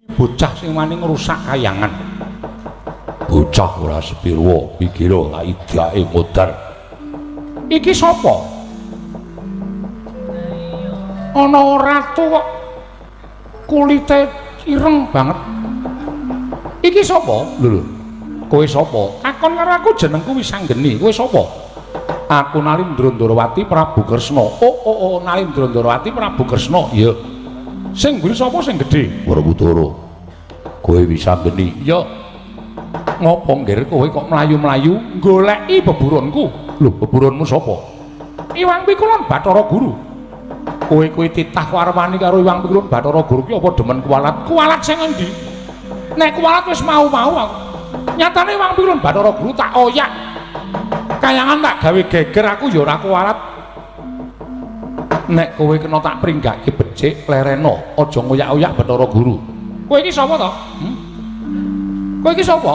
Bocah sing wani ngrusak kayangan. Bocah ora sepirwa pikira lak idake modar. Iki sapa? Ana ratu kok kulite ireng banget. Iki sapa? Lho lho. Kowe sapa? Takon karo aku jenengku Wisanggeni. Kowe sapa? Aku Nalindra Ndrawati Prabu Kresna. Oh oh oh Nalindra Ndrawati Prabu Kresna. Iya. Sing mburi sapa sing gedhe? Werkudara. Kowe Wisanggeni. Iya. Ngopo nggir kowe kok mlayu-mlayu goleki beburonku? Lho, beburonmu sapa? Iwang Pikulun Bathara Guru. Kowe kuwi titah warwani karo Iwang Pikulun Bathara Guru ki apa demen kualat? Kualat sing endi? Nek kualat wis mau-mau aku. Nyatane Iwang Pikulun Bathara Guru tak oyak. Kayangan tak gawe geger aku ya ora kualat. Nek kowe kena tak pringgake becik lereno, aja ngoyak-oyak Bathara Guru. Kowe iki sapa to? Hmm? Kowe iki sapa?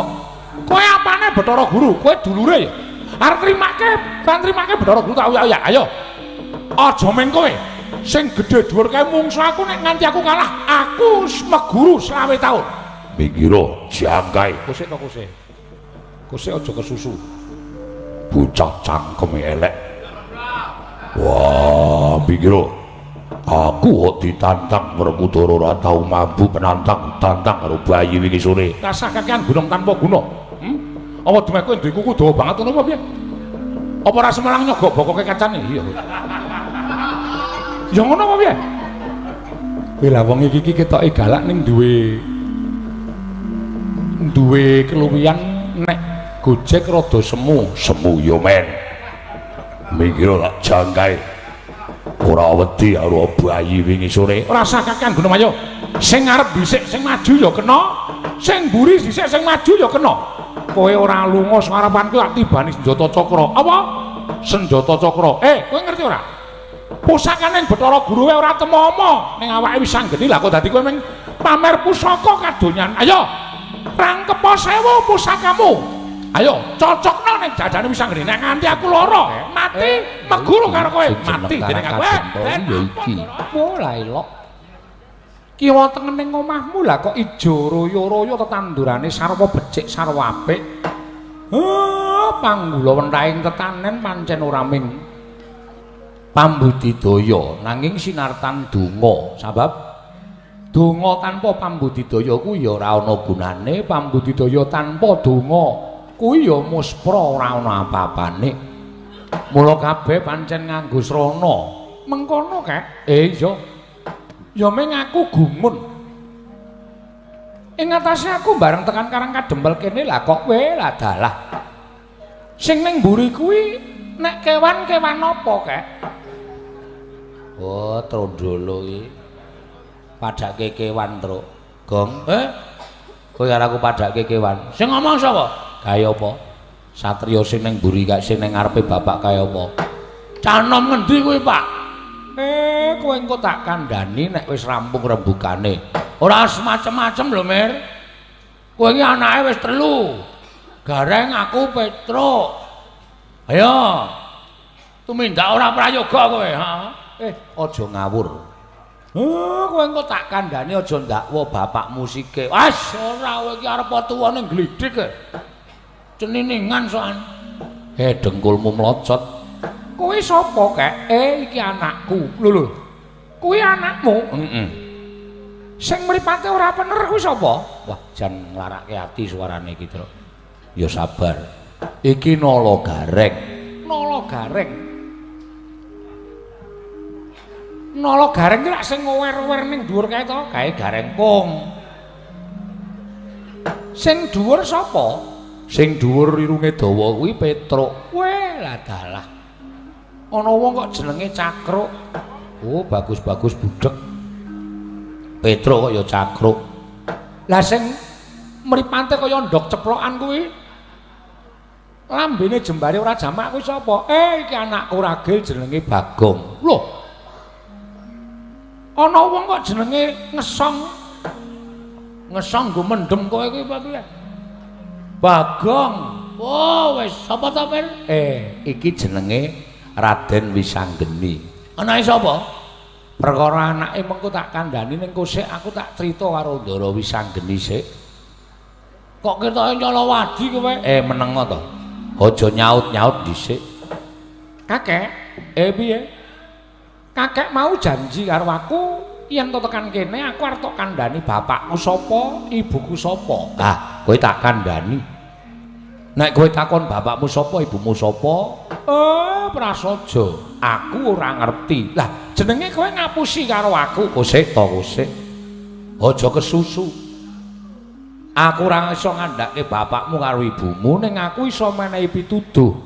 Kowe apane Bathara Guru? Kowe dulure ya? Arep trimake, kan trimake Bathara Guru tak oyak-oyak. Ayo. Aja meng kowe. Sing gedhe dhuwur kae mungsu aku nek nganti aku kalah, aku meguru 25 taun. Minggiro jangkae. Kosek to kosek. Kosek aja kesusu. Bocah cangkeme elek. Wah, minggiro. Aku kok ditantang Werkudara ora tau mampu penantang tantang karo bayi wingi sore. Rasah kakean gunung tanpa guna. Hmm? Apa dumeh kowe duwe kuku dawa banget ngono apa piye? Apa ora semelang nyogok bokoke kacane? Iya. Ya ngono apa piye? Kowe lah wong iki iki ketoke galak ning duwe keluwihan nek gojek rada semu. Semu ya men. Minggiro tak jangkae. Ora wedi karo bayi wingi sore. Ora usah kakean gunung ayo. Sing ngarep dhisik sing maju ya kena, sing mburi dhisik sing maju ya kena. Kowe ora lunga sarepanku tak tibani senjata cakra. Apa? Senjata cakra. Kowe ngerti ora? Pusakane Bathara Guru wae ora temomo ning awake Wisanggeni lah kok dadi kowe mung pamer pusaka kadonyan. Ayo. Rangkepa sewu pusakamu. Ayo, cocokno ning jajane Wisanggeni. Nek nganti aku lara, mati meguru karo kowe. Mati dening aku. Ya iki. Mulai lok. Kiwa tengen ning omahmu lah kok ijo royo-royo tetandurane sarwa becik sarwa apik. Panggula wentahing tetanen pancen ora ming pambudidaya nanging sinartan donga. Sabab donga tanpa pambudidaya kuwi ya ora ana gunane, pambudidaya tanpa donga kuwi ya muspra ora ana apa-apane. Mula kabeh pancen nganggo srana. Mengkono kek? Iya. Ya ming aku gumun. Ing atase aku bareng tekan Karang Kadempel kene lah kok kowe lah dalah. Sing ning mburi kuwi nek kewan-kewan apa kek? Oh, trondolo iki. Padake kewan, Truk. Gong. Kowe karo aku padake kewan. Sing ngomong sapa? Kaya apa? Satriya sing ning mburi kak sing ning ngarepe bapak kaya apa? Cah nom ngendi kuwi, Pak? Kowe engko tak kandhani nek wis rampung rembugane. Ora semacem-macem lho, Mir. Kowe iki anake wis 3. Gareng aku Petruk. Ayo. Tumindak ora prayoga kowe, ha? Aja ngawur. Kowe engko tak kandhani aja ndakwa bapakmu sike. Wes, ora kowe iki arep tuwa ning glidhik e. Ceniningan sokan. Dengkulmu mlocot. Kowe sapa, Kek? Iki anakku. Lho lho. Kuwi anakmu? Heeh. Sing mripate ora pener kuwi sapa? Wah, jan nglarake ati suarane iki, Truk. Ya sabar. Iki Nala Gareng. Nala Gareng. Nala Gareng ki lak sing ngower-ower ning dhuwur kae to? Kae Gareng Pung. Sing dhuwur sapa? Sing dhuwur irunge dawa kuwi Petruk. Weh, lah dalah. Ana wong kok jenenge Cakruk. Oh, bagus-bagus budhek. Petruk kok ya Cakruk. Lah sing mripate kaya ndok ceplokan kuwi lambene jembare ora jamak kuwi sapa? Iki anakku ragil jenenge Bagong. Lho. Ana wong kok jenenge Ngesong. Ngesong nggo mendem kowe kuwi apa piye? Bagong. Oh, wis sapa ta, Mir? Iki jenenge Raden Wisanggeni. Anake sapa? Perkara anake mengko tak kandhani ning kosek aku tak crita karo Ndara Wisanggeni sik. Kok ketoke nyolowadi kowe? Menengo to. Aja nyaut-nyaut dhisik. Kakek, piye? Kakek mau janji karo aku yen to tekan kene aku arep tok kandhani bapakku sapa, ibuku sapa. Ah, kowe tak kandhani. Nek kowe takon bapakmu sapa, ibumu sapa? Prasaja, aku ora ngerti. Lah, jenenge kowe ngapusi karo aku. Kosek to, kosek. Aja kesusu. Aku ora iso ngandhake bapakmu karo ibumu, ning aku iso menehi pituduh.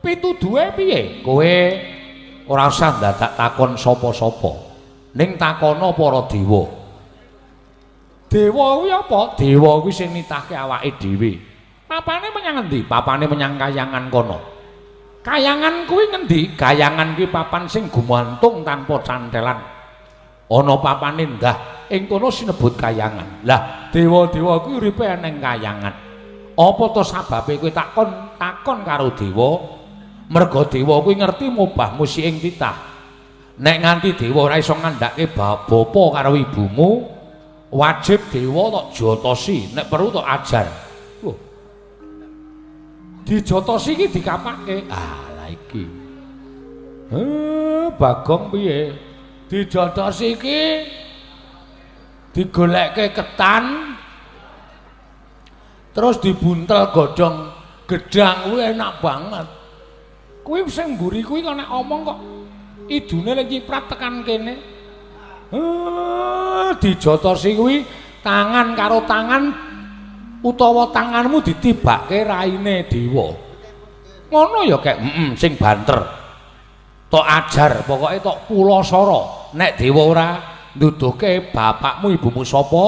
Pituduhe piye? Kowe ora usah ndadak takon sapa-sapa. Ning takono para dewa. Dewa kuwi apa? Dewa kuwi sing nitahke awake dhewe. Papane menyang endi? Papane menyang kayangan kono. Kayangan kuwi ngendi? Kayangan kuwi papan sing gumantung tanpa cantelan. Ana papane ndah, ing kono sinebut kayangan. Lah, dewa-dewa kuwi uripe ning kayangan. Apa to sababe kowe takon karo dewa? Merga dewa kuwi ngerti mubah musik ing titah. Nek nganti dewa ora iso ngandhake bapa karo ibumu, wajib dewa tok jotosi, nek perlu tok ajar. Lho. Dijotosi iki dikapake. Ah, lah iki. Bagong piye? Dijotosi iki digolekke ketan terus dibuntel godhong gedang kuwi enak banget. Kuwi sing mburi kuwi kok nek omong kok idune lek nyiprat tekan kene. Dijotosi kuwi tangan karo tangan utawa tanganmu ditibake raine dewa. Ngono ya kek, sing banter. Tok ajar, pokoke tok pulasara. Nek dewa ora nduduhke bapakmu ibumu sapa,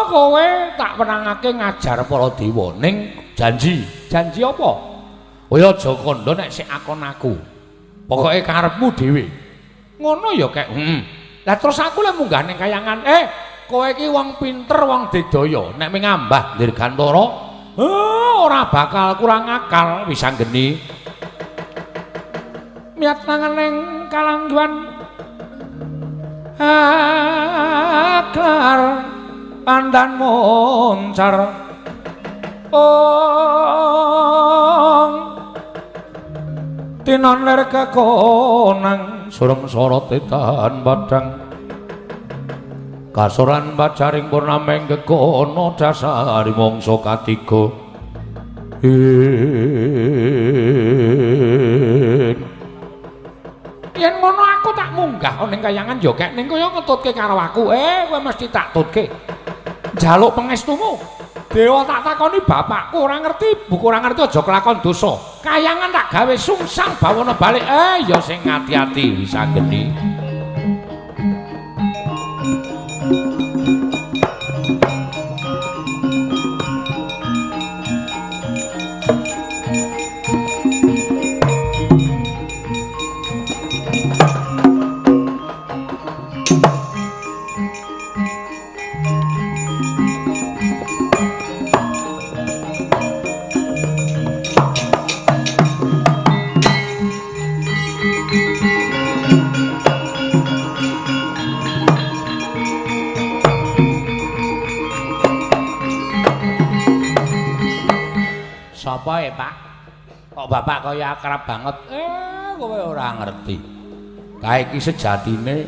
kowe tak wenangake ngajar para dewa. Ning janji, janji apa? Kowe aja kandha nek sik akon aku. Pokoke karepmu dhewe. Ngono ya kek. Lah terus aku lek munggah ning kayangan, kowe iki wong pinter, wong digdaya. Nek mengambah dirgantara, ora bakal kurang akal Wisanggeni. Miat nangan ning kalangguan aklar pandan moncar. Ong tinon ler kekonang surem sorote tahan padang kasoran pacaring purnameng kekono dasari mangsa katiga. Yen ngono aku tak munggah ning kayangan ya kek, ning kaya ngetutke karo aku. Kowe mesti tak tutke. Njaluk pangestumu. Dewa tak takoni bapakku ora ngerti, buku ora ngerti aja kelakon dosa. Kayangan tak gawe sungsang bawana balik. Ya sing ati-ati Wisanggeni. Sapa e, Pak? Kok bapak kaya akrab banget? Kowe ora ngerti. Kae iki sejatine,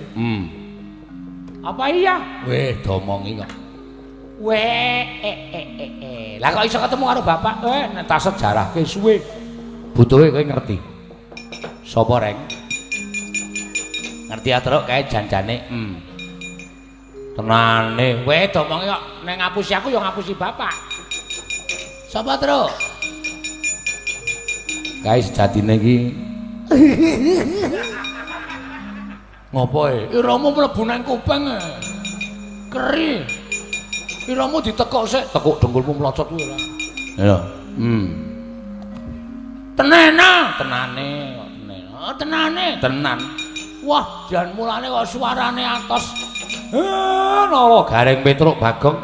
Apa iya? Weh, domongi kok. Weh, Lah kok iso ketemu karo bapak? Nek tak sejarahke suwe. Butuhe kowe ngerti. Sapa, Reng? Ngerti atruk kae janjane. Tenane. Weh, domongi kok nek ngapusi aku ya ngapusi bapak. Sapa, Truk? Kae sejatine iki ngopo e? Iramu mlebu nang kuping e. Keri. Iramu ditekuk sik, tekuk dengkulmu mlocot kuwi ora. Ya. Tenena, tenane kok tenena. Oh, tenane, tenan. Wah, jan mulane kok suarane atos. Nara Gareng Petruk Bagong.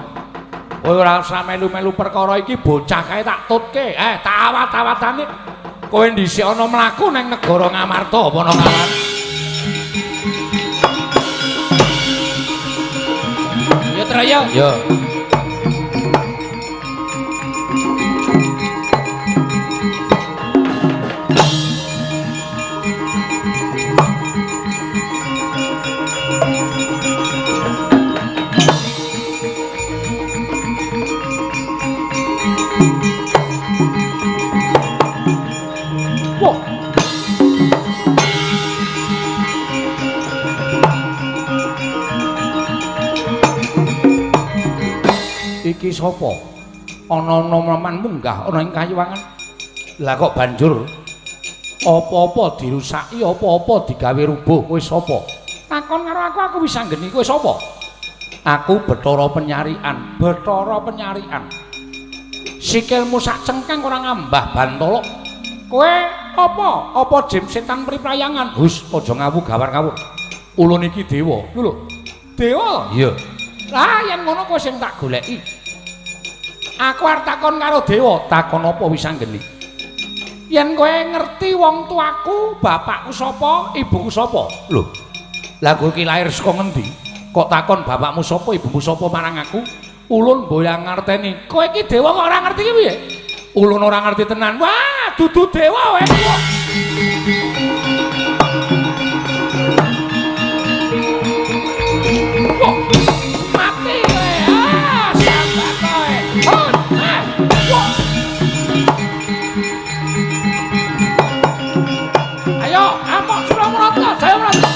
Kowe ora usah melu-melu perkara iki, bocah kae tak tutke. Tak awat-awatane. Kowe dhisik ana mlaku nang negara Ngamarta apa nang Ngamarta? Tru ya. Ya. Iki sapa? Ana noman munggah ana ing kayiwangan. Lah kok banjur apa-apa dirusaki, apa-apa digawe rubuh, kowe sapa? Takon karo aku, aku wis anggeni kowe sapa? Aku Bathara Penyarikan, Bathara Penyarikan. Sikilmu sak cengkeng ora ngambah bantala. Kowe apa? Apa jim setan priprayangan? Hus, aja ngawu gawar ngawur. Ulun iki dewa. Lho. Dewa? Iya. Lah yen ngono kowe sing tak goleki. Aku arep takon karo dewa, takon apa wis anggeni. Yen kowe ngerti wong tuaku, bapakku sapa, ibuku sapa? Lho. Lah kowe iki lair saka ngendi? Kok takon bapakmu sapa, ibumu sapa marang aku? Ulun mboyang ngerteni. Kowe iki dewa kok ora ngerti ki piye? Ulun ora ngerti tenan. Wah, dudu dewa kowe. Wah. Mati kowe. Ah, sambat kowe. Ayo, amok Suramrata, Jayamrata.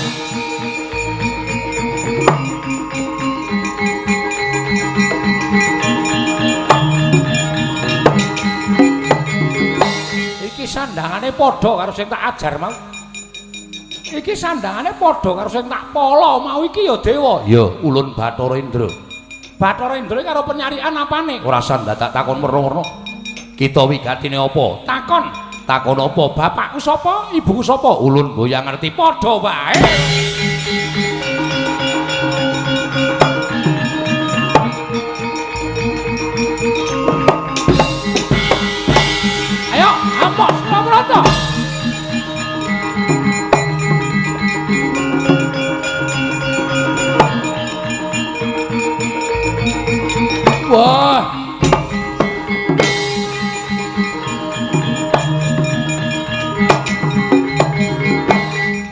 Iki sandangane padha karo sing tak ajar mau. Iki sandangane padha karo sing tak pala mau iki ya dewa. Ya, ulun Bathara Indra. Bathara Indra karo penyarikan apane? Ora sandadak takon werna-werna. Kita wigatine apa? Takon. Takon apa? Bapakku sapa? Ibuku sapa? Ulun mboyang ngerti padha wae. Ayo, amok Suramrata. Wah.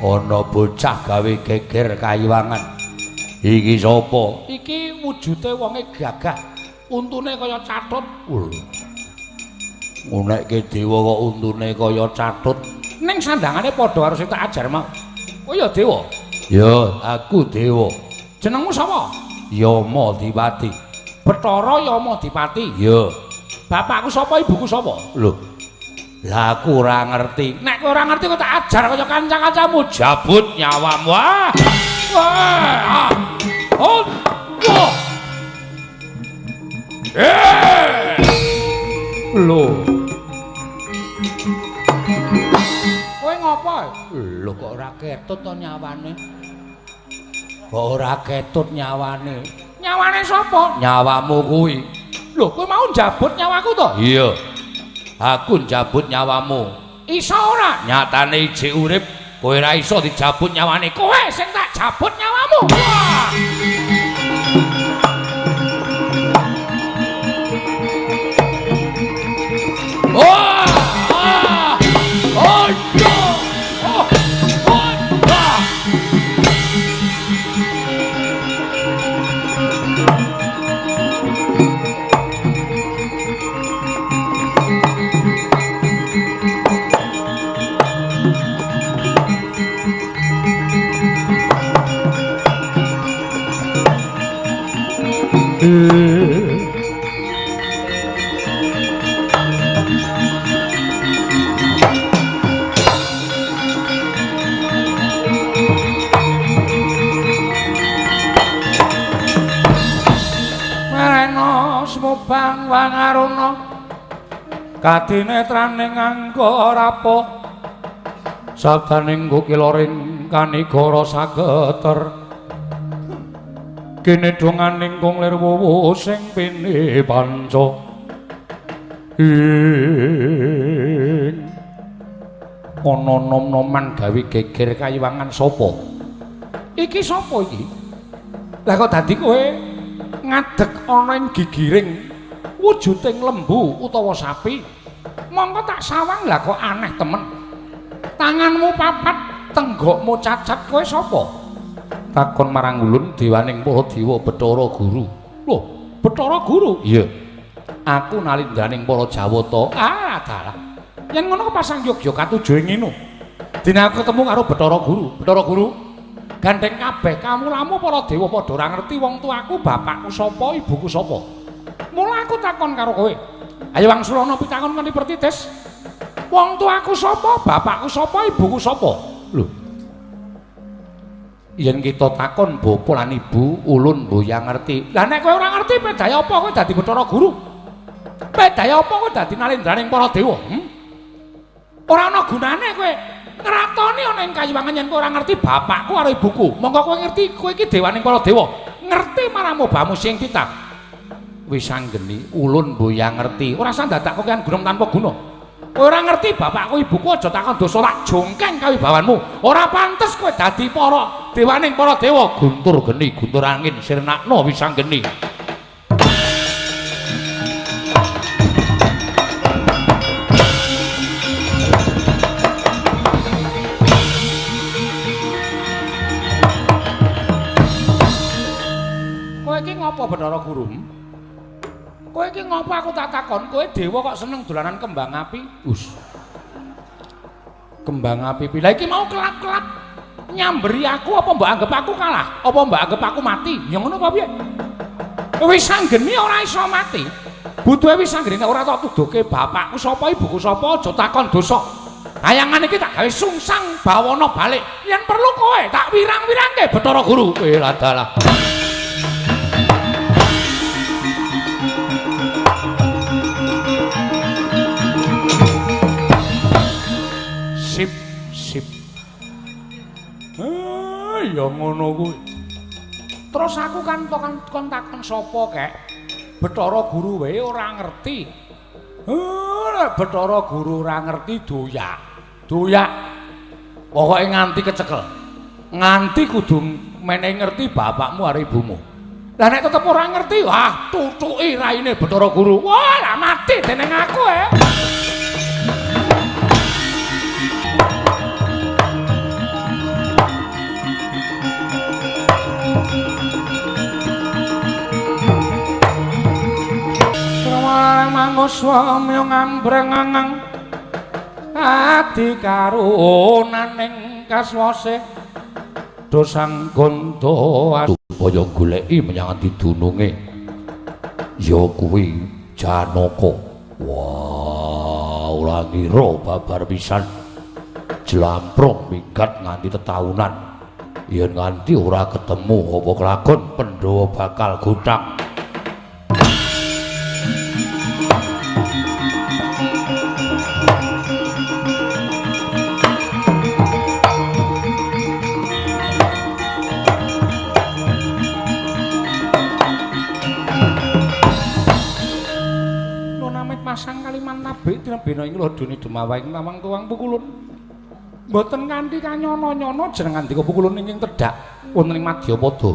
Ana bocah gawe geger kayiwangan. Iki sapa? Iki wujude wonge gagah. Untune kaya catut. Ngunekke dewa kok untune kaya catut. Ning sandangane padha karo sing tak ajar mau. Oh ya dewa. Ya, aku dewa. Jenengmu sapa? Yama Dipati. Bathara Yama Dipati. Ya. Bapakku sapa, ibuku sapa? Lho. Lah aku ora ngerti. Nek kowe ora ngerti kok tak ajar kaya kanca-kancamu. Jabut nyawamu. Wah. Wah. Oh. Wah. Eh. Lho. Kowe ngopo? Lho kok ora ketut to nyawane? Kok ora ketut nyawane? Nyawane sapa? Nyawamu kuwi. Lho, kowe mau njabut nyawaku to? Iya. Aku njabut nyawamu. Iso ora? Nyatane ijik urip, kowe ora iso dijabut nyawane. Kowe sing tak jabut nyawamu. Wah. Wah. Ah. Oh, no. Oh. Oh. Ah. Marena smubang wangaruna kadinetraning angga rapuh sabdaning kukiloring kanigara sageter kene donganing kung lir wuwu sing pini panca ing ana nom-noman gawe geger kayiwangan sapa iki sapa iki lah kok dadi kowe Ngadeg ana ing gigiring wujuding lembu utawa sapi. Mongko tak sawang lah kok aneh temen. Tanganmu papat, tenggokmu cacat, kowe sapa? Takon marang ulun dewaning para dewa Bathara Guru. Loh, Bathara Guru? Iya. Aku nalindraning para Jawata. Ah, dalah. Yen ngono kepasang yogya katuju ing ngene. Dene aku ketemu karo Bathara Guru. Bathara Guru, gandeng kabeh kamulamu para dewa padha ora ngerti wong tuaku, bapakku sapa, ibuku sapa. Mula aku takon karo kowe. Ayo wangsulana pitakon kanthi pertitis. Wong tuaku sapa, bapakku sapa, ibuku sapa? Lho. Yen kita takon bapa lan ibu, ulun mboyang ngerti. Lah nek kowe ora ngerti, pedaya apa kowe dadi Bathara Guru? Pedaya apa kowe dadi nalendraning para dewa? Ora ana gunane kowe ngratoni ana ing kayiwangan yen kowe ora ngerti bapakku karo ibuku. Monggo kowe ngerti kowe iki dewaning para dewa. Ngerti marang mobamu sing titah. Wis anggeni ulun mboyang ngerti. Ora usah dadak kokean gunung tanpa guna. Kowe ora ngerti bapakku ibuku aja takon dosa tak jongkeng kawibawanmu. Ora pantes kowe dadi para dewaning para dewa. Guntur geni, guntur angin sirnakno wis anggeni. Kowe iki ngopo Bathara Guru? Kowe iki ngopo aku tak takon, kowe dewa kok seneng dolanan kembang api? Us. Kembang api pi. Lah iki mau kelap-kelap nyamberi aku apa mbok anggap aku kalah? Apa mbok anggap aku mati? Ya ngono apa piye? Wis anggeni ora iso mati. Butuhe wis anggeni nek ora tok tuduhke bapakku sapa, ibuku sapa, aja takon dosa. Bayangan iki tak gawe sungsang bawana balik. Yen perlu kowe tak wirang-wirangke Bathara Guru. Kowe ladalah. Sip, sip. Ya ngono kuwi. Terus aku kan kon takon sapa kek? Bathara Guru wae ora ngerti. Nek Bathara Guru ora ngerti doyak. Doyak. Pokoke nganti kecekel. Nganti kudu menehi ngerti bapakmu karo ibumu. Lah nek tetep ora ngerti, wah tutuki raine Bathara Guru. Wah, lah mati dening aku eh. Manguswamya ngambreng adi karunaning kaswase dosang gondo supaya goleki menyang didununge ya kuwi Janaka. Wah, ora ngira babar pisan jlamprong minggat nganti tetaunan yen nganti ora ketemu apa kelakon Pandhawa bakal gothang. Tinebena ing lodone Demawang Tawang Tuwang Pukulun. Mboten kanthi kanyono-nyono jeneng ngandika Pukulun ingkang tedhak wonten ing Madyapada.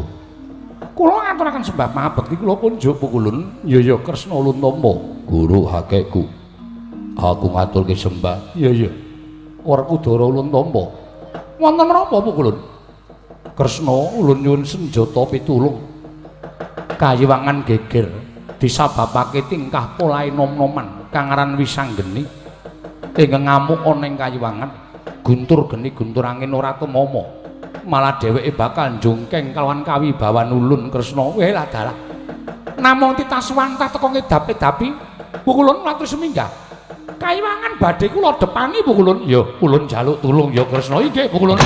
Kula ngaturaken sembah pangabekti kula kunjuk Pukulun. Ya ya Kresna ulun tampa. Guru hakekku. Aku ngaturke sembah. Ya ya. Werkudara ulun tampa. Wonten menapa Pukulun? Kresna ulun nyuwun senjata pitulung. Kayiwangan geger disababake tingkah polahe nom-noman kang aran Wisanggeni ingkang ngamuk ana ing kayiwangan. Guntur geni guntur angin ora tumama, malah dheweke bakal njungkeng kalawan kawibawan ulun Kresna. Weh lah dalah, namung titas wantah teka ngedap-edapi Pukulun latur seminggah. Kayiwangan badhe kula depani Pukulun. Ya ulun jaluk tulung ya Kresna. Inggih Pukulun.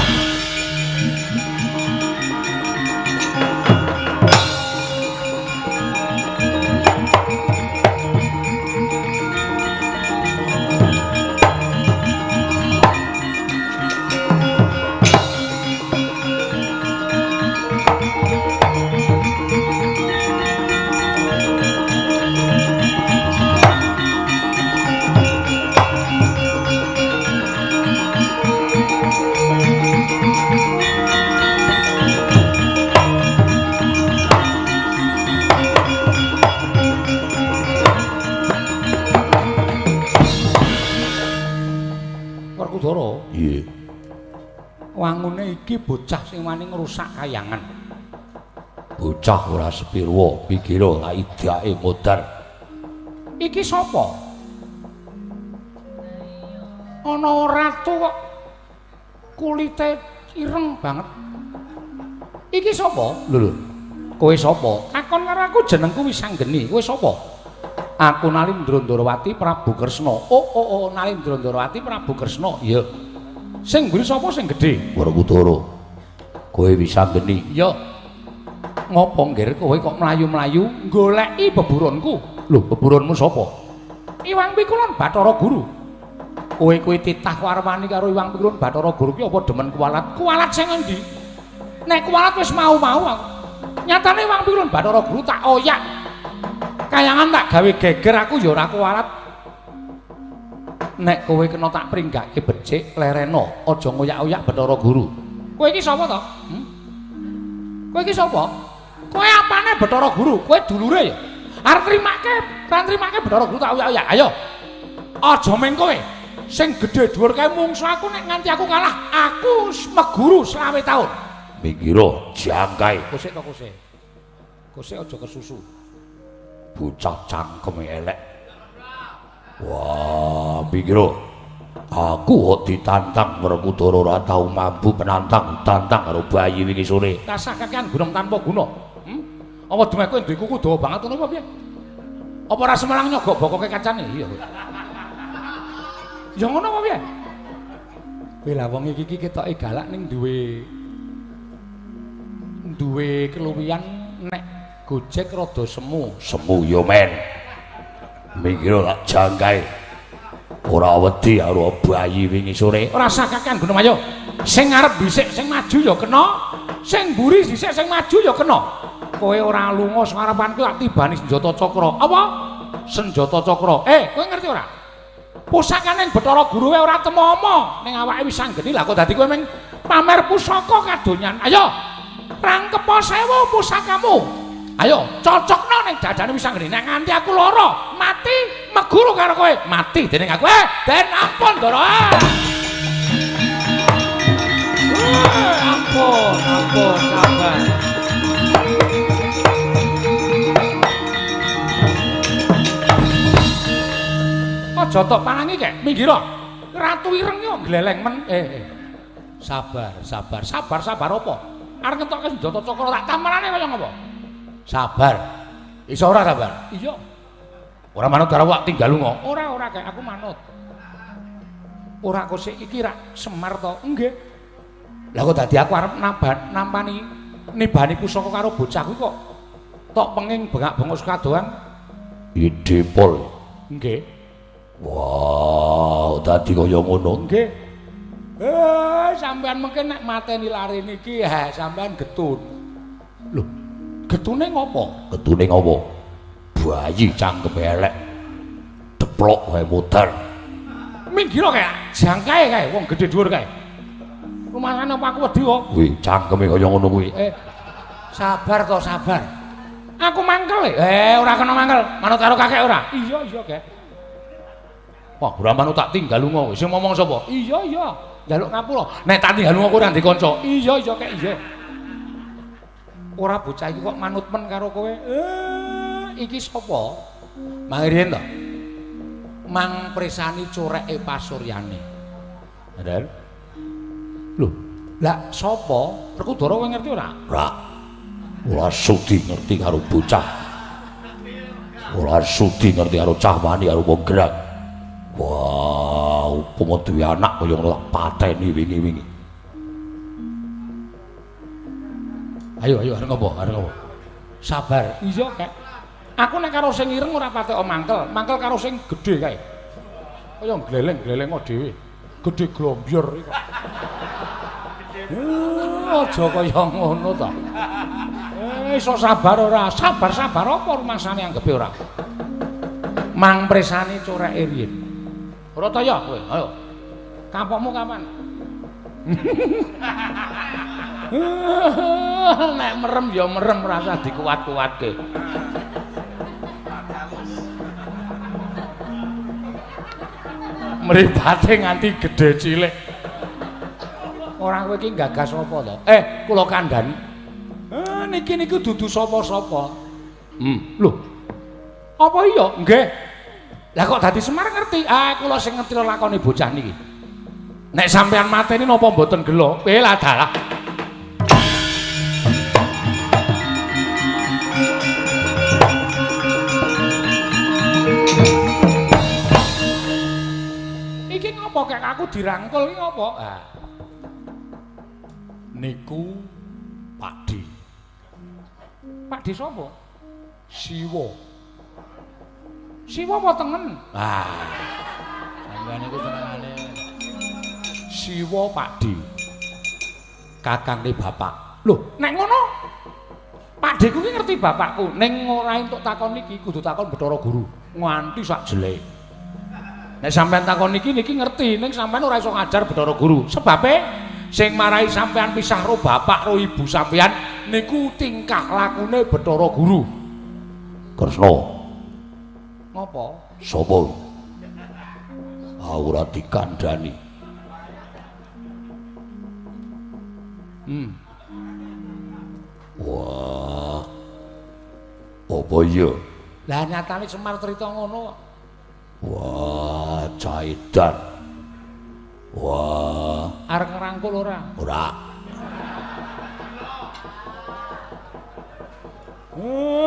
Werkudara. Iya. Wangune iki bocah sing wani ngrusak kayangan. Bocah ora sepirwa, pikira lak idake modar. Iki sapa? Ana ratu kok kulite ireng banget. Iki sapa? Lho lho. Kowe sapa? Takon karo aku jenengku Wisanggeni. Kowe sapa? Aku Nalindra Ndrawati Prabu Kresna. Oh oh oh, Nalindra Ndrawati Prabu Kresna. Iya. Sing mburi sapa sing gedhe? Werkudara. Kowe Wisanggeni. Iya. Ngopo nggir kowe kok mlayu-mlayu goleki beburonku? Lho, beburonmu sapa? Iwang Pikulun Bathara Guru. Kowe kuwi titah warwani karo Iwang Pikulun Bathara Guru ki apa demen kuwalat? Kuwalat sing endi? Nek kuwalat wis mau-mau aku. Nyatane Iwang Pikulun Bathara Guru tak oyak. Kayangan tak gawe geger aku ya ora kuwalat. Nek kowe kena tak pringgake becik lerena, aja ngoyak-oyak Bathara Guru. Kowe iki sapa to? Kowe iki sapa? Kowe apane Bathara Guru? Kowe dulure ya? Arep trimake, ra trimake Bathara Guru tak oyak-oyak. Ayo. Aja meng kowe. Sing gedhe dhuwur kae mungsu aku nek nganti aku kalah, aku meguru 25 taun. Minggiro jangkae. Kosek to kosek. Kosek aja kesusu. Bocah cangkeme elek. Wah, minggiro. Aku kok ditantang Werkudara ora tau mambu penantang, tantang karo bayi wingi sore. Rasah kakean gunung tanpa guna. Apa dumeh kowe duwe kuku dawa banget ngono apa piye? Apa ora semelang nyogok bokoke kancane? Iya. Ya ngono apa piye? Kowe lah wong iki iki ketoke galak ning duwe keluwihan nek Gojek rada semu. Semu ya men. Minggiro tak jangkae. Ora wedi karo bayi wingi sore. Ora usah kakean gunung ayo. Sing ngarep dhisik sing maju ya kena, sing mburi dhisik sing maju ya kena. Kowe ora lunga sing arepanku tak tibani senjata cakra. Apa? Senjata cakra. Kowe ngerti ora? Pusakane Bathara Guru wae ora temomo ning awake Wisanggeni. Lah kok dadi kowe meng pamer pusaka kadonyan. Ayo. Rangkepa sewu pusakamu. Ayo, cocokno ning dadane Wisanggeni. Nek nganti aku lara, mati meguru karo kowe. Mati dening aku. Den ampun, Ndara. Ampun, ampun, sabar. Aja tok parangi kek, minggiro. Ratu ireng yo gleleng men. Sabar, sabar, sabar, sabar apa? Arep ngetokke senjata cakra tak tamarane kaya ngopo? Sabar. Iso ora sabar? Iya. Ora manut karo awak tinggal lunga. Ora, ora kek aku manut. Ora kosek iki rak Semar to? Nggih. Lah kok dadi aku arep nampani nibani pusaka karo bocah kuwi kok tok penging bengak-bengok sekadoan. Ide pol. Nggih. Wah, dadi kaya ngono. Nggih. Sampean mungkin nek mateni lare niki, sampean getun. Lho, getune ngopo? Getune ngopo? Bayi cangkeme elek. Deplok wae modar. Minggiro kae, jangkae kae wong gedhe dhuwur kae. Rumasane apa aku wedi kok? Kuwi cangkeme kaya ngono kuwi. Sabar to, sabar. Aku mangkel. Ora kena mangkel. Manut karo kakek ora? Iya, iya, Kek. Wah, ora manut tak tinggal lunga. Sing ngomong sapa? Iya, iya. Njaluk ngapura. Nek tak tinggal lunga aku ora ndek kanca. Iya, iya, Kek, iya. Ora bocah iki kok manut men karo kowe. Iki sapa? Mang riyen to. Mang presani coreke pasuryane. Bener? Lho, lah sapa? Werkudara kowe ngerti ora? Ora. Ora sudi ngerti karo bocah. Ora sudi ngerti karo cah wani karo wong gerak. Wah, upama duwe anak kaya ngono tak pateni wingi-wingi. Ayo, ayo, arep ngopo? Arep ngopo? Sabar. Iya, Kek. Aku nek karo sing ireng ora patek mangkel, mangkel karo sing gedhe kae. Kaya gleleng-gleleng dhewe. Gedhe glombyur iki kok. Aja kaya ngono to. Iso sabar ora? Sabar-sabar apa rumasane anggepe ora? Mang presani coreke riyin. Ora ta ya kowe? Ayo. Kapokmu kapan? Nek merem ya merem rasa dikuat-kuatke. Mripate nganti gedhe cilik. Ora kowe iki gagas apa to? Kula kandhani. Niki niku dudu sapa-sapa. Lho. Apa iya? Nggih. Lah kok dadi Semar ngerti? Ah, kula sing ngerti lakone bocah niki. Nek sampean mateni napa mboten gelo? Lah dalah. Iki ngopo kek aku dirangkul iki ngopo? Ah. Niku Pakde. Pakde sapa? Siwa. Siwa apa tengen? Ah. Sampeyan niku senengane Siwa Pakde. Kakangne bapak. Lho, nek ngono Pakdeku ki ngerti bapakku. Ning ora entuk takon iki kudu takon Bathara Guru nganti sak jelek. Nek sampeyan takon iki niki ngerti, ning sampeyan ora iso ngajar Bathara Guru. Sebabe sing marai sampeyan pisah ro bapak ro ibu sampeyan niku tingkah lakune Bathara Guru. Kresna. Ngopo? Sapa? Ora dikandhani. Wah. Apa iya? Lah nyatane Semar crita ngono kok. Wah, caidan. Wah, arep ngrangkul ora? Ora.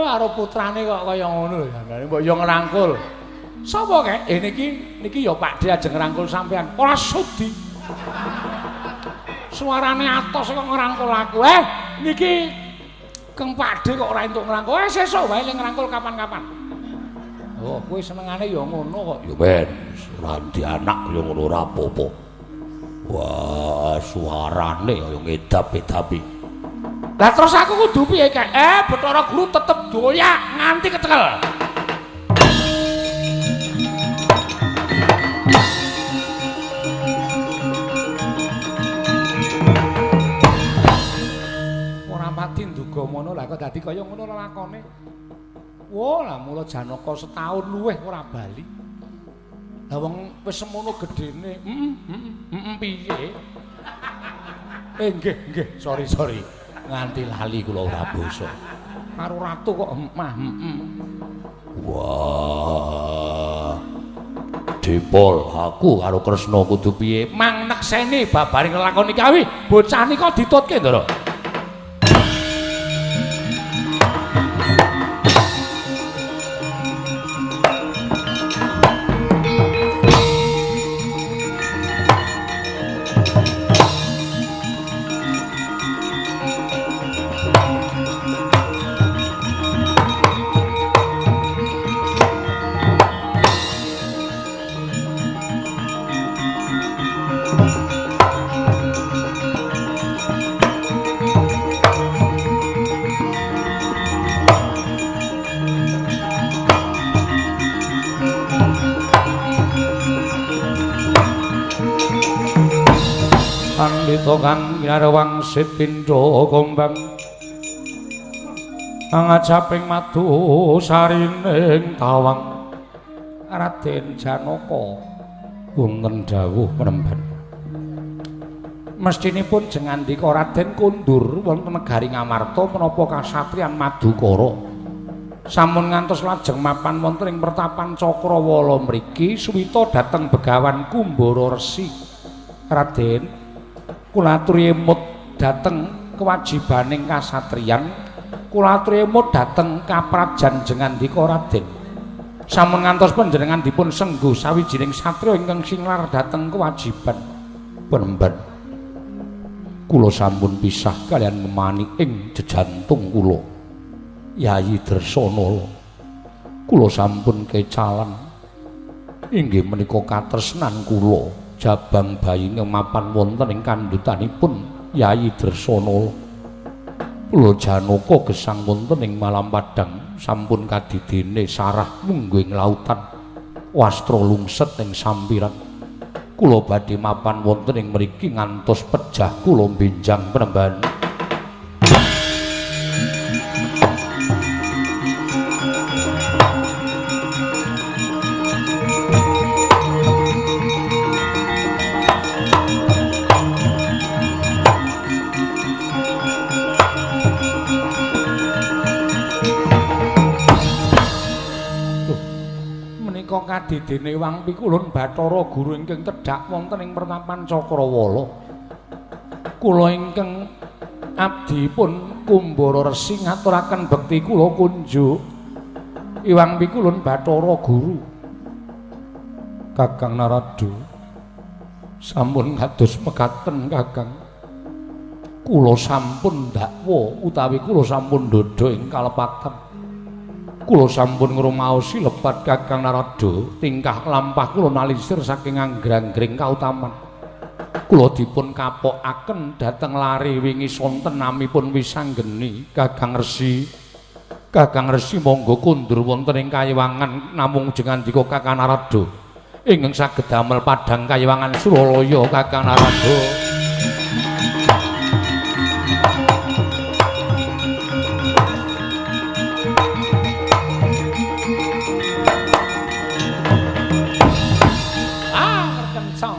Karo putrane kok kaya ngono lho, mbok yo ngrangkul. Sapa kek? Niki niki ya Pakde ajeng ngrangkul sampean. Ora sudi. Suarane atos kok ngrangkul aku. Niki Kang Pakde kok ora entuk ngrangkul. Sesuk wae le ngrangkul kapan-kapan. Oh, kowe senengane ya ngono kok. Ya ben, ora ndi anak ya ngono ora apa-apa. Wah, suarane kaya ngedap-edapi. Lah terus aku kudu piye kek? Bathara Guru tetep doyak nganti kecekel. Ora pati nduga mono lah kok dadi kaya ngono lakone. Wah, lah mula Janaka setahun luwih ora bali. Lah wong wis semono gedene. Piye? Nggih, nggih, sorry. Nganti lali kula ora basa. Karo ratu kok mah. Wah. Depol aku karo Kresna kudu piye? Mang nekseni babaring lelakon iki awi, bocah nika ditutke, Ndara. Pandita kang ginarwang sipindha gombang angajaping madu sarining tawang Raden Janaka wonten dawuh penemban. Mestinipun jengandika Raden kondur wonten negari Ngamarta menapa kasatriyan Madukara sampun ngantos lajeng mapan wonten ing pertapan Cakrawala mriki suwita dhateng Begawan Kumbara Resi. Raden, kula aturi emut dhateng kewajibaning kasatriyan, kula aturi emut dhateng kaprajan jengandika Raden. Sampun ngantos panjenengan dipun sengguh sawijining satriya ingkang singlar dhateng kewajiban. Penemban, kula sampun pisah kaliyan memani ing jejantung kula Yayi Dresanala. Kula sampun kecalan inggih menika katresnan kula jabang bayi mapan wonten ing kandhutanipun Yayi Dresanala. Kula Janaka gesang wonten ing malam padhang sampun kadidene sarah mungguh ing lautan wastra lungset ing sampiran. Kula badhe mapan wonten ing mriki ngantos pejah kula benjang penemban. Menika kadidene Wang Pikulun Bathara Guru ingkang tedhak wonten ing pertapan Cakrawala. Kula ingkang abdipun Kumbara Resi ngaturaken bekti kula kunjuk Iwang Pikulun Bathara Guru. Kakang Narada, sampun kados mekaten Kakang. Kula sampun dakwa utawi kula sampun ndhodha ing kalepatan. Kula sampun ngrumaosi lepat Kakang Narada, tingkah lampah kula nalisir saking anggrang-gring kautaman. Kula dipun kapokaken dhateng lare wingi sonten namipun Wisanggeni. Kakang Resi, Kakang Resi monggo kundur wonten ing kayiwangan namung jengandika Kakang Narada ingkang saged damel padhang kayiwangan Suralaya Kakang Narada.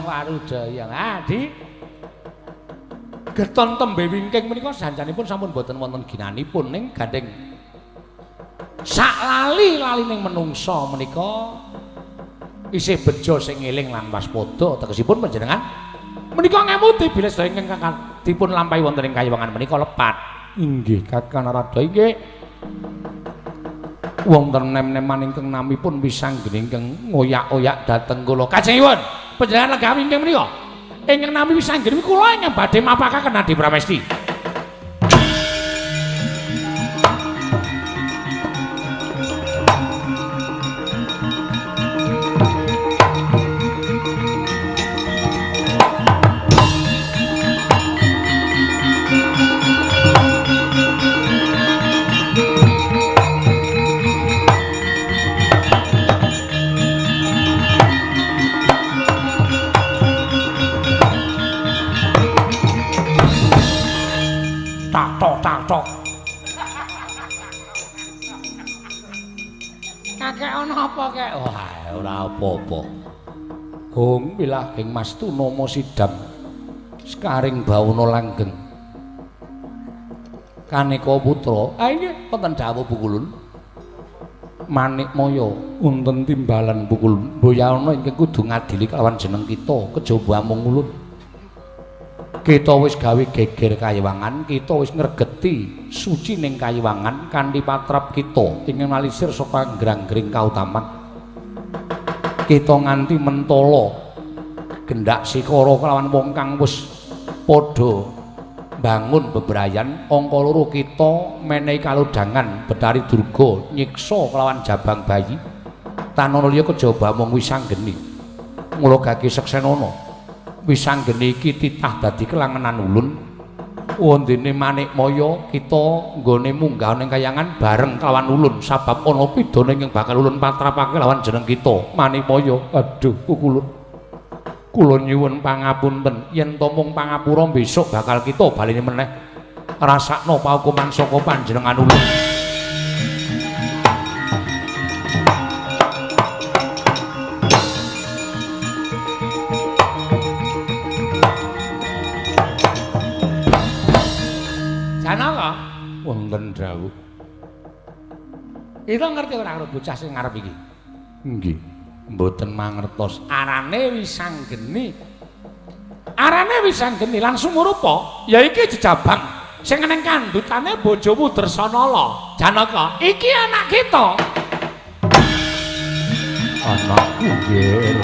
Warudaya Adi geton tembe wingking menika sanjanipun sampun boten wonten ginanipun ning gandeng sak lali-lalining menungsa menika isih bejo sing eling lan waspada. Tegesipun panjenengan menika ngemuti bilih sedaya ingkang dipun lampahi wonten ing kayiwangan menika lepat. Inggih Kakang Narada, inggih. Wonten nem-neman ingkang namipun Wisanggeni ingkang ngoyak-oyak dhateng kula. Kajengipun panjenengan lenggah wingking menika ingkang nami Wisanggeni kula ingkang badhe mapakaken Adi Pramesti. Tok. Kakek ana apa kek? Wah, ora apa-apa. Gong wilahing Mas Tunama sidam sekaring bawana langgeng. Kaneka putra, ah inggih wonten dawuh Pukulun. Manikmaya wonten timbalan Pukulun. Mboyana ingkang kudu ngadili kelawan jeneng kita kejaba amung ulun. Kita wis gawe geger kayiwangan, kita wis ngregeti suci ning kayiwangan kanthi patrap kita ingkang nalisir saka anggrang-gring kautaman. Kita nganti mentala gendak sikara kelawan wong kang wis padha bangun bebrayan. Angka loro kita menehi kalodhangan Betari Durga nyiksa kelawan jabang bayi. Tanana liya kejaba mung Wisanggeni. Mula gage seksenana Wisanggeni iki titah dadi kelangenan ulun. Wondene Manikmaya kita nggone munggah ning kayangan bareng kelawan ulun sabab ana pidana ingkang bakal ulun patrapake lawan jeneng kita Manikmaya. Aduh Kukulun, kula nyuwun pangapunten yen to mung pangapura besok bakal kita baleni meneh rasakno paukuman saka panjenengan ulun. Wonten dawuh. Kita ngerti ora karo bocah sing ngarep iki? Nggih, mboten mangertos. Arane Wisanggeni. Arane Wisanggeni lan sumurupa ya iki jejabang sing neng kandhutane bojomu Dresanala. Janaka, iki anak kita. Anakku nggih.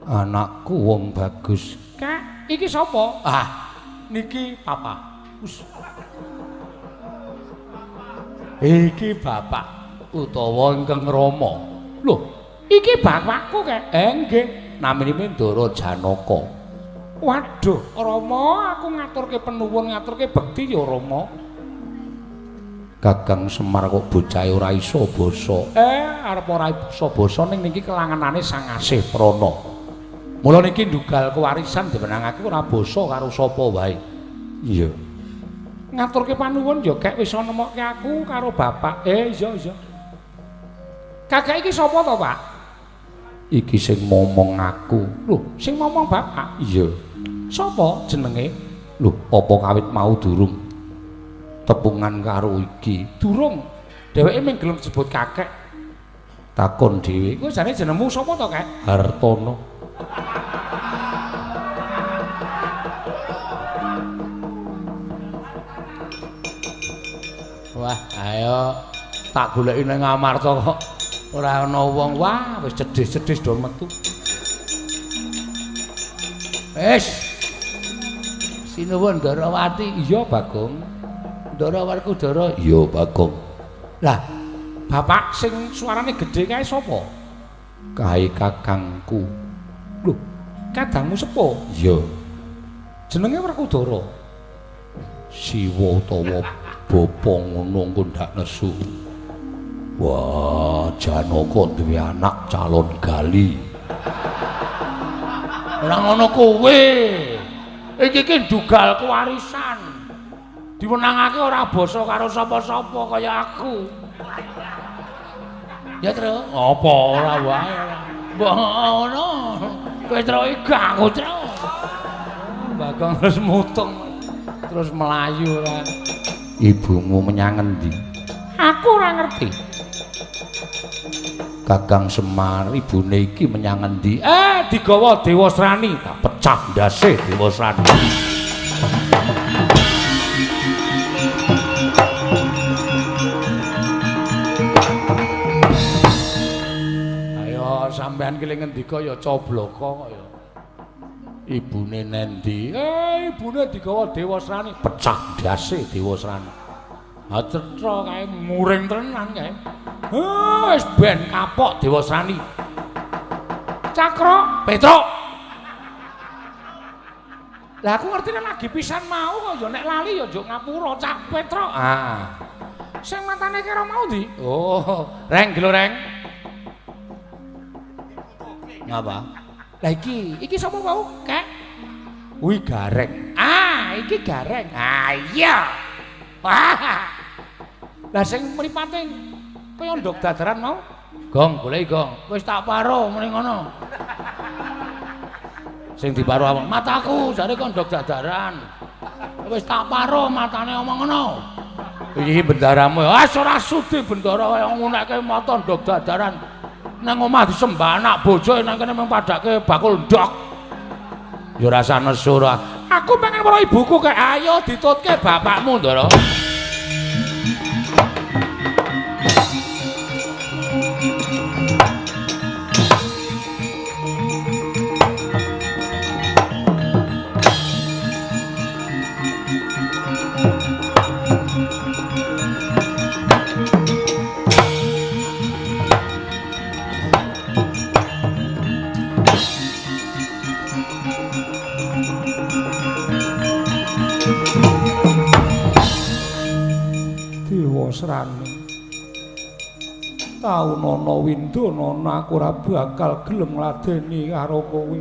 Anakku wong bagus. Kak, iki sapa? Ah, niki papa. Us. Iki bapak utawa ingkang Rama. Lho, iki bapakku kek. Nggih, naminipun Ndara Janaka. Waduh, Rama, aku ngaturke penuwun, ngaturke bekti ya Rama. Kakang Semar kok bocahe ora iso basa. Arep ora iso basa ning niki kelangenane Sang Asih Prana. Mula niki ndugal kewarisan diwenangake ora basa karo sapa wae. Iya. Ngaturke panuwun ya kek wis nemokke aku karo bapak. Iya iya. Kakek iki sapa to, Pak? Iki sing momong aku. Lho, sing momong bapak? Iya. Sapa jenenge? Lho, apa kawit mau durung tepungan karo iki? Durung. Dheweke mung gelem disebut kakek. Takon dhewe. Kowe jane jenengmu sapa to, Kek? Hartono. Wah, ayo tak goleki ning Amarta kok ora ana wong. Wah, wis cedhis-cedhis do metu. Wis. Sinuwun Ndarawati. Iya, Bagong. Ndara Werkudara. Iya, Bagong. Lah, bapak sing suarane gedhe kae sapa? Kae kakangku. Lho, kadangmu sepuh? Iya. Jenenge Werkudara. Siwa utawa bapa ngono engko ndak nesu. Wah, Janaka duwe anak calon gali. Ora ngono kowe. Iki ki ndugal kewarisan. Diwenangake ora basa karo sapa-sapa kaya aku. Ya, Tru. Apa ora wae. Mbok ngono. Kowe Tru iki aku, Tru. Bagong terus mutung. Terus melayu ora. Ibumu menyang endi? Aku ora ngerti. Kakang Semar ibune iki menyang endi? Digawa Dewasrani. Tak pecah ndase Dewasrani. Ayo sampean ki le ngendika ya cobloko kok ya. Ibune nendi? Ibune digawa Dewasrani. Pecah ndase Dewasrani. Ha cetha kae muring tenan kae. Wis ben kapok Dewasrani. Cakra, Petruk. Lah aku ngerti nek lagi pisan mau kok ya nek lali ya njuk ngapura Cak Petruk. Ah. Sing matane kira mau ndi? Oh, reng gelo reng. Ngapa? Lah iki, iki sapa wau, Kek? Kuwi Gareng. Ah, iki Gareng. Ah iya. Wah. Lah sing mripate kaya ndok dadaran mau? Gong, goleki gong. Wis tak paro muni ngono. Sing diparo awak mataku jare kok ndok dadaran. Wis tak paro matane omong ngono. Iki bendaramu. Ah ora sudi bendara kaya ngunekke mata ndok dadaran. Nang omah disembah anak bojo nang kene mung padake bakul ndok. Ya ora usah nesu ora. Aku pengen weruh ibuku kek. Ayo ditutke bapakmu, Ndara. Dewasrani taunana windana aku ora bakal gelem ngladeni karo kowe.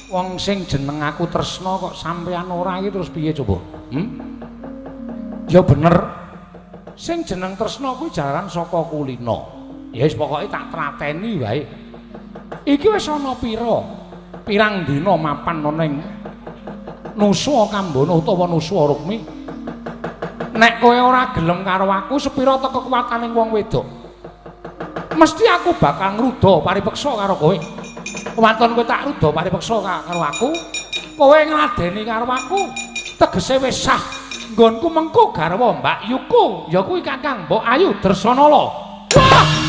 Wong sing jeneng aku tresna kok sampeyan ora iki terus piye coba? Ya bener. Sing jeneng tresna kuwi jalaran saka kulina. Ya wis pokoke tak trateni wae. Iki wis ana pira? Pirang dina mapan ana ning Nusa Kambana utawa Nusa Rukmi. Nek kowe ora gelem karo aku sepira ta kekuwatane wong wedok. Mesti aku bakal ngruda paripeksa karo kowe. Waton kowe tak ruda paripeksa karo aku, kowe ngladeni karo aku, tegese wis sah. Nggonku mengko garwa Mbak Yuku, ya kuwi Kakang Mbok Ayu Dresanala. Wah!